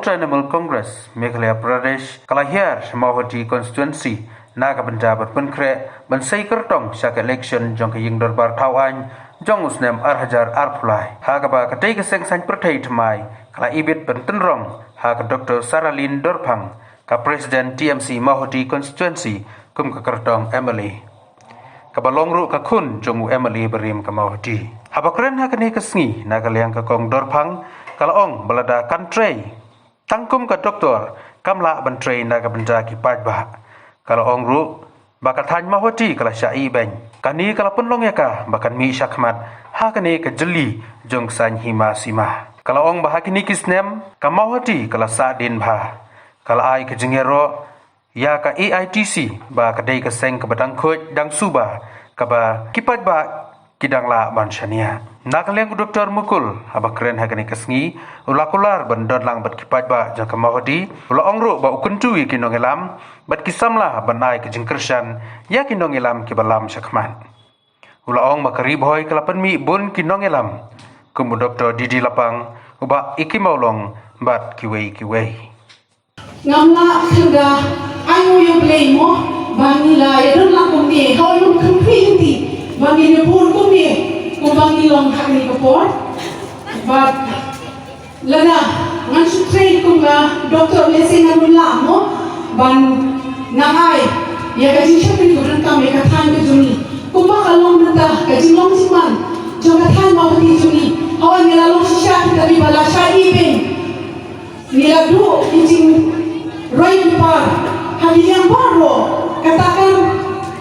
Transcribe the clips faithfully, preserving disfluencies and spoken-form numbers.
Trinamool Congress Meghalaya Pradesh ka la hiar sha Mawhati Constituency na ka bynta ban pynkhreh ban sei kyrtong sha ka election jong ka Ïing Dorbar Thaw Aiñ jong u snem ar hajar arphew lai, ha kaba katei ka seng saiñ pyrthei thymmai ka la ibit ban tynrong ha ka Doctor Saralin Dorphang, ka President T M C Mawhati Constituency, kum ka kyrtong M L A, kaba long ruh ka khun jong u M L A barim ka Mawhati. Haba kren ha kane ka sngi na ka liang ka Kong Dorphang, ka la ong ba lada kan trei tang kum ka doktor, kam lah ban trei na ka bynta ki paidbah. Ka la ong ruh ba ka thaiñ Mawhati ka la shah ibeiñ. Kane ka la pynlong ïa ka ba kan mih shakhmat ha kane ka jylli jong ka saiñ hima sima. Ka la ong ba ha kine ki snem ka Mawhati ka la sahdien bha. Ka la ai ka jingïaroh ïa ka A I T C ba ka dei ka seng kaba dang khuid dang suba, kaba ki paidbah ki dang lah ban shaniah. Na ka liang u Doctor Mukul, haba kren ha kane ka sngi, u la kular ban don lang bad ki paidbah jong ka Mawhati. U la ong ruh ba u kyntu ïa ki nongïalam bad ki samla ban ai ka jingkyrshan ïa ki nongïalam kiba lam shakhmat. U la ong ba ka Ri Bhoi ka la pynmih bun ki nongïalam, kum u Doctor D D Lapang, u Bah Icky Mawlong bad kiwei kiwei. Ngam lah khlem da ai nguh ïa U Blei mo, ba ngi la ïadon lang kumne, ha u ïa u kynthei lynti, ba ngi ïa bun kumne, kumba ngi long ha kane ka por. Bad lada ngan shu trei kum ka doktor lehse ngan ym lah mo ban nang ai ïa ka jingshakri kaba donkam ïa ka thaiñ ka jong ngi. Kumba ka long mynta ka jinglong jingman jong ka thaiñ Mawhati jong ngi. Hawei ngi la long shisha kita kiba la shah ibeiñ. Ngi la duh ki jingroi ki par ha ki liang baroh, kata kan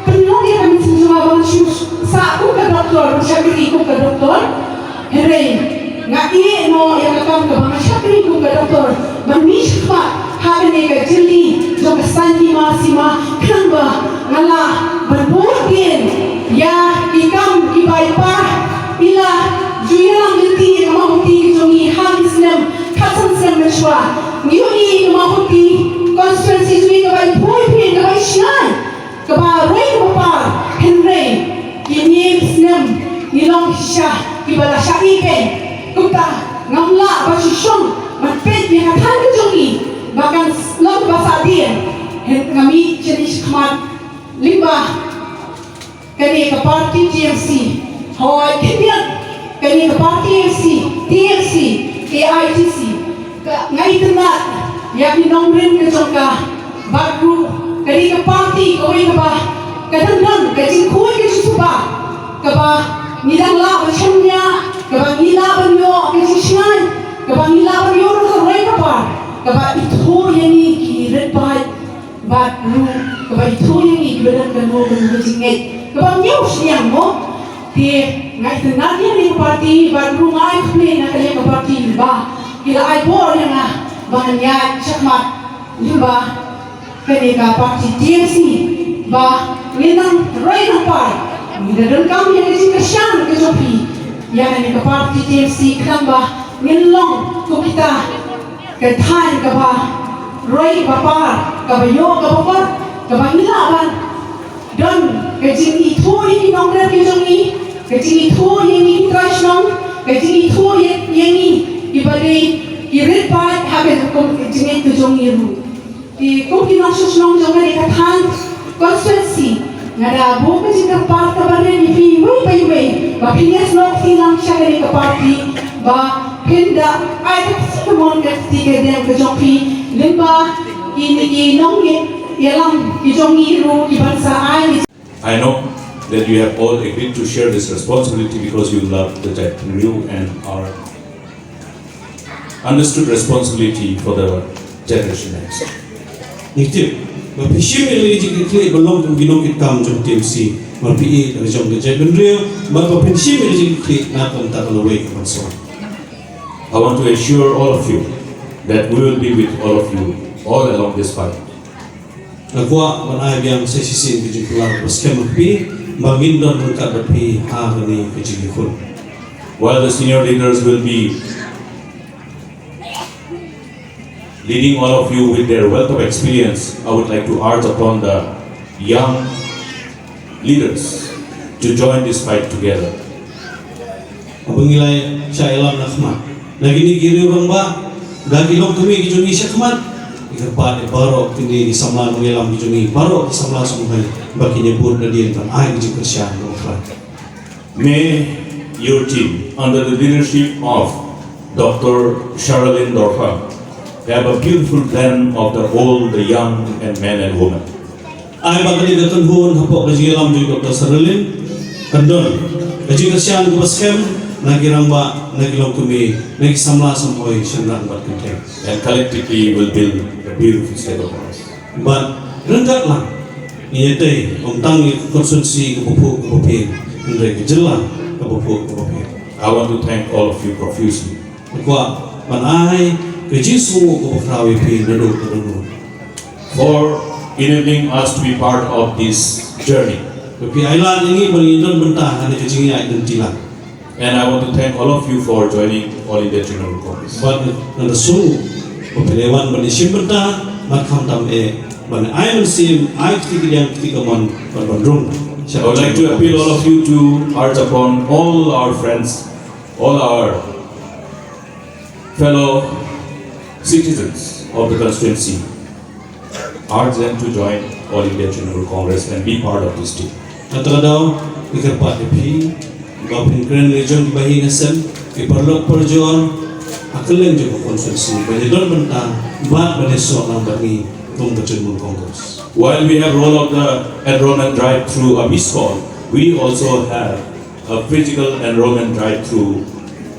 pynlong ïa ka mynsiem jong nga ba ngan shu sah kum ka doktor, shakri kum ka doktor. Hynrei nga ïeh noh ïa ka kam kaba ngan shakri kum ka doktor ban mih shakhmat ha kane ka jylli jong ka saiñ hima sima, khnang ba nga lah ban bud dien ïa ki kam kiba i pa i la ju ïalam lynti ïa ka Mawhati ka jong ngi ha ki snem khatsan snem mynshuwa. Ngi ïohi ka Mawhati constituency jong ngi kaba i phuh i phi, kaba i shngaiñ, kaba roi kaba par, hynrei kine ki snem ngi long shisha kiba la shah ibeiñ. Kumta ngam lah ban shu shong ban peit ïa ka thaiñ ka jong ngi ba kan long kaba sahdien. Hynrei nga mih shane shakhmat lyngba kane ka party T M C, hooid, khyndiat kane ka party T M C, T M C, A I T C, ka, nga itynnad ïa ki nongrim ka jong ka, bad ruh kane ka party kawei kaba ka dang don ka jingkhuid ka jingsuba, kaba ngi dang lah ban shaniah, kaba ngi lah ban ïoh ka jingshngaiñ, kaba ngi lah ban ïoh ruh ka roi ka par, kaba ithuh ïa ngi ki rit paid. Bad ruh kaba ithuh ïa ngi kiba don kano kano ka jingngeit kaba ñiew shiliang mo. Te nga itynnad ïa kane ka party bad ruh nga ai khublei na kane ka party ba ki la ai bor ïa nga ba ngan ïaid shakhmat lyngba kane ka party T M C ba ngin nang roi nang par. Ngi da donkam ïa ka jingkyrshan ka jong phi ïa kane ka party T M C khnang ba ngin long kum kita ka thaiñ kaba roi kaba par, kaba ïoh kaba kot, kaba ngi lah ban don ka jingithuh ïa ki nongrim ki jong ngi, ka jingithuh ïa ngi ki trai shnong, ka jingithuh ïa, ïa ngi kiba dei ki rit paid ha ka kum ka jingngeit ka jong ngi ruh. Te kum ki nongshong shnong jong kane ka thaiñ constituency, nga da buh ka jingkyrpad kaba rit ïa phi iwei pa iwei ba phin ïasnoh kti lang sha kane ka party ba phin da ai ka kti kamon ka kti kadiang ka jong phi lyngba kine ki nongïalam ki jong ngi ruh ki ban sa ai. I know that you have all agreed to share this responsibility because you love the Jaintia and our understood responsibility for the generation next. Ngi tip ba phi shim ïa la ka jingkitkhlieh ba long kum ki nongkitkam jong T M C, ba phi ïeit la ka jong ka jaitbynriew, bad ba phin shim ïa la ka jingkitkhlieh na ka bynta ka lawei ka mynsong. I want to assure all of you that we will be with all of you all along this fight. Nga kwah ban ai biang sa shisien ka jingkular ba skhem ha phi ba ngin don ryngkat bad phi ha kane ka jingïakhun. While the senior leaders will be leading all of you with their wealth of experience, I would like to urge upon the young leaders to join this fight together. Haba ngi la shah ïalam na khmat na kine ki riew rangbah, Da ki longkmie ki jong ngi shakhmat, ngi kyrpad ïa baroh kine ki samla nongïalam ki jong ngi, baroh ki samla samhoi, ba kin ïabud nadien ban ai ki jingkyrshan ïa u Trai. May your team, under the leadership of Doctor Sharalin Dorphang, have a beautiful blend of the old, the young, and men and women. Ai ba kane ka kynhun hapoh ka jingïalam jong Doctor Sharalin kan don ka jingkyrshan kaba skhem na ki rangbah, na ki longkmie, na ki samla samhoi, shynrang bad kynthei. And collectively will build a beautiful state of North East. Bad ryngkat lang, ngi ïatei ym tang ïa ka constituency kaba phuh kaba phieng, hynrei ka jylla kaba phuh kaba phieng. I want to thank all of you profusely. Nga kwah ban ai ka jingsngewnguh kaba khraw ïa phi naduh ka dang duh. For enabling us to be part of this journey. Ba phi ai lad ïa ngi ban ïadon bynta ha kane ka jingïaid lynti lang. And I want to thank all of you for joining All India Trinamool Congress. Bad nga da sngew ba phi la wan ban ïashim bynta, bad khamtam eh ban ai mynsiem, ai kti kadiang kti kamon, ban ban rung. I would like to appeal all of you to urge upon all our friends, all our fellow citizens of the constituency, urge them to join All India Trinamool Congress and be part of this team. Kata ka daw, ngi kyrpad ïa phi ba phin kren ïa jong ki bahaïing hasem, ki paralok parajor ha kylleng jong ka constituency, ban ïadon bynta bad ban ïasoh lang bad ngi kum ka Trinamool Congress. While we have rolled out the enrollment drive through a missed call, we also have a physical enrollment drive through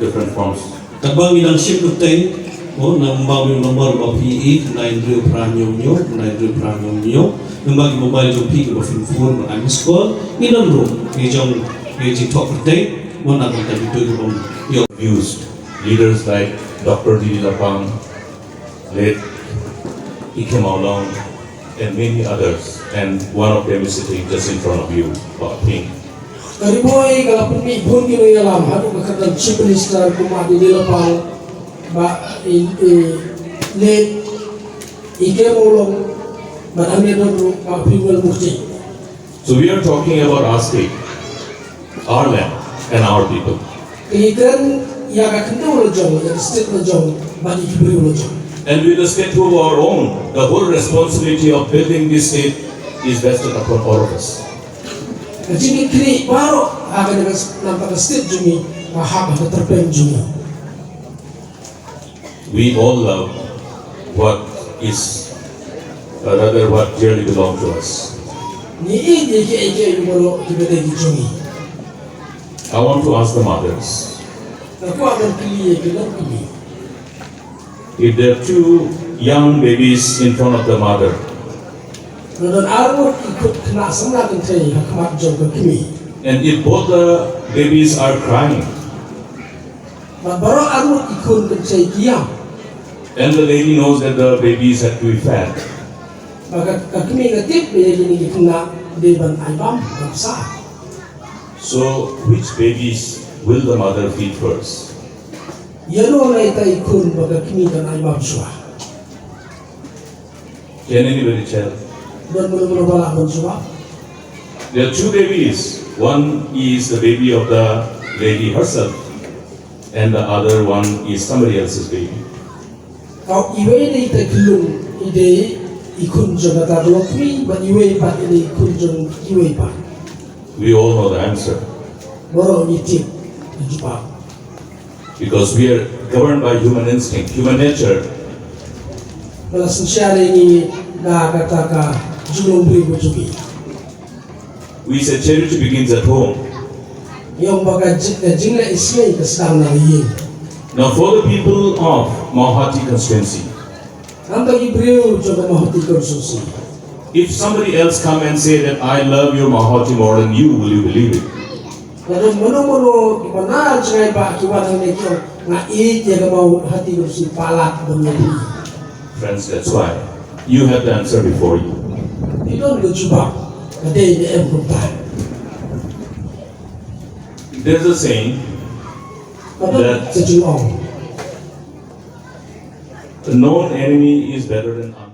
different forms. Katba ngi dang shim kyrteng, mo, na mba u number ba phi i, nine three phra hynñiew hynñiew, nine three phra hynñiew hynñiew, na mba ki mobile jong phi kiba phin phone ban ai missed call, ngi don ruh ki jong ki jingthoh kyrteng, mo, na ka bynta kito ki bym ïoh. Used leaders like Doctor D D Lapang, late E K Mawlong, and many others, and one of them is sitting just in front of you, Bah Ping. Ka Ri Bhoi ka la pynmih bun ki nongïalam haduh ka kyrdan Chief Minister kum Bah D D Lapang, Bah, eh, eh, late E K Mawlong, bad hangne don ruh Bah Ping Murty. So we are talking about our state, our land, and our people. Ngi kren ïa ka khyndew la jong, ïa ka state la jong, bad ïa ki briew la jong. And with a state of our own, the whole responsibility of building this state is vested upon all of us. Ka jingkitkhlieh baroh ha kane ka s-, namar ka state jong ngi, ka hap ha ka tyrpeng jong ngi. We all love what is, uh, rather what dearly belong to us. Ngi ïeit ïa kiei kiei baroh kiba dei ki jong ngi. I want to ask the mothers. Nga kwah ban kylli ïa ki longkmie. If there are two young babies in front of the mother, lada don ar ngut ki khun khynnah samla kynthei ha khmat jong ka kmie, and if both the babies are crying, bad baroh ar ngut ki khun kynthei ki ïam, and the lady knows that the babies have to be fed, bad ka, ka kmie ka tip ba ïa kine ki khynnah dei ban ai bam, bam sah. So, which babies will the mother feed first? Ïano na ita i khun ba ka kmie kan ai bam shuwa? Can anybody tell? Don mano mano ba lah ban jubab? There are two babies. One is the baby of the lady herself, and the other one is somebody else's baby. Ka iwei dei ita i khyllung, i dei i khun jong kata ka longkmie, bad iwei pat i dei i khun jong iwei pat. We all know the answer. Baroh ngi tip ka jubab. Because we are governed by human instinct, human nature. Ba la synshar ïa ngi da kata ka jinglong briew ka jong ngi. We say charity begins at home. Ngi ong ba ka ji-, ka jingleh isynei ka sdang na ka ïing. Now, for the people of Mawhati constituency, namar ki briew jong ka Mawhati constituency, if somebody else come and say that, "I love your Mawhati more than you," will you believe it? Lada mano mano kiba na jngai ba ki wan hangne ki ong, "Nga ïeit ïa ka Mawhati constituency palat ban ïa phi." Friends, that's why you have the answer before you. Phi don ka jubab ka dei ne em kumta. There's a saying, ka don that ka jingong, "A known enemy is better than unknown."